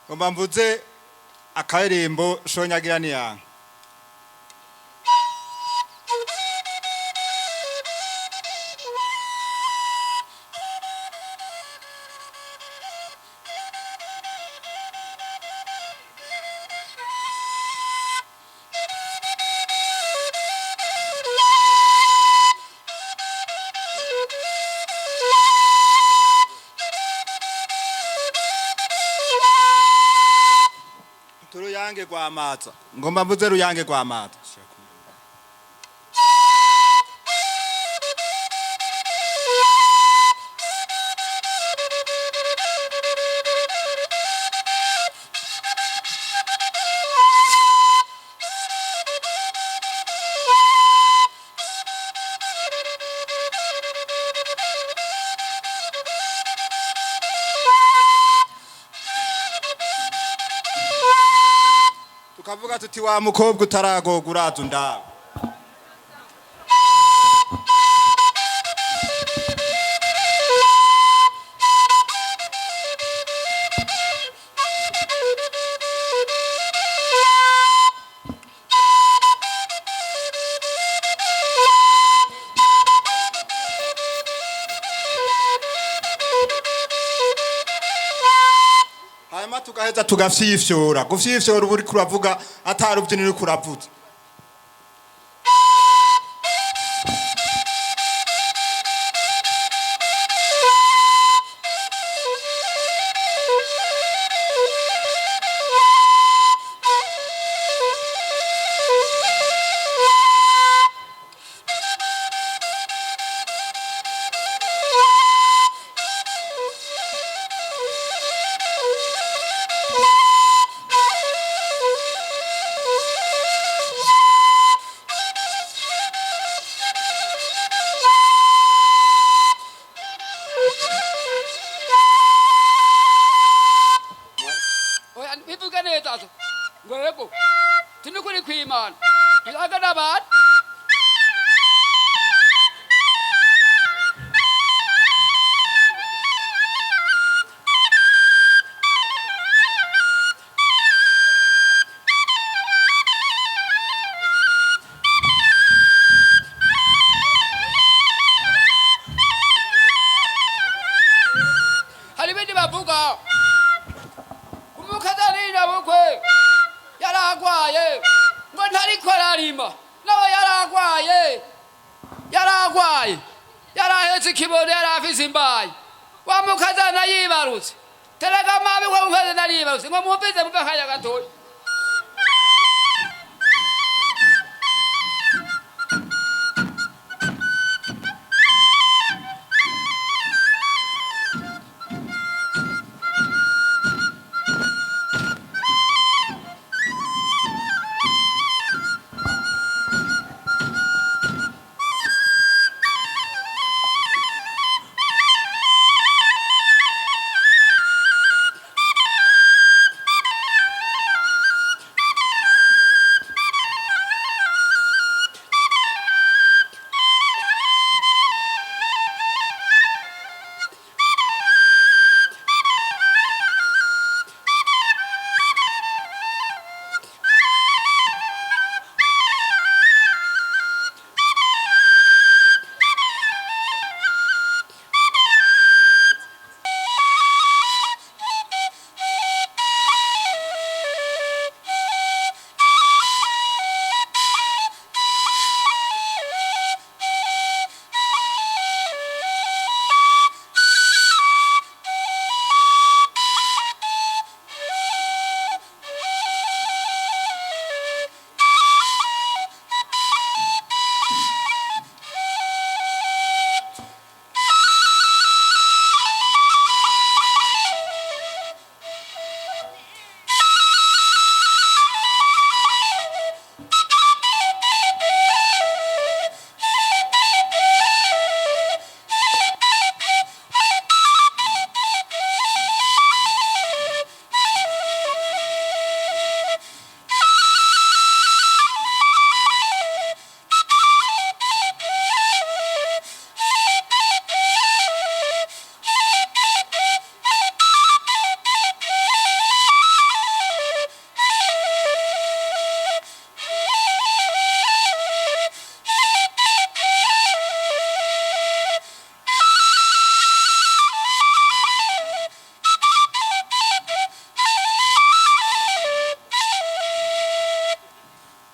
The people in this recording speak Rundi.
Ngomba mvuze akaririmbo shonyagira niyanka. Turuyange rwamaza. Ngomba mvuze ruyange rwamaza. Tukavuga tuti wa mukobwa utaragoga uraza undaba. Hanyuma tugaheza tugafyifyora. Gufyifyora uba uriko uravuga atari ubyina uriko uravuza. Oya bivuga neza so. Ngo yego. Tinukuri kwimana. Bilaga n'abantu. Hari ibindi bavuga. Umukazanira bukwe yaragwaye ngo ntariko ararima nawe yaragwaye yaragwaye yarahetse ikibondo yarafise imbaye wa mukazana yibarutse terega mabi wa mukazana yibarutse ngo mumvize muve akanya gatoya.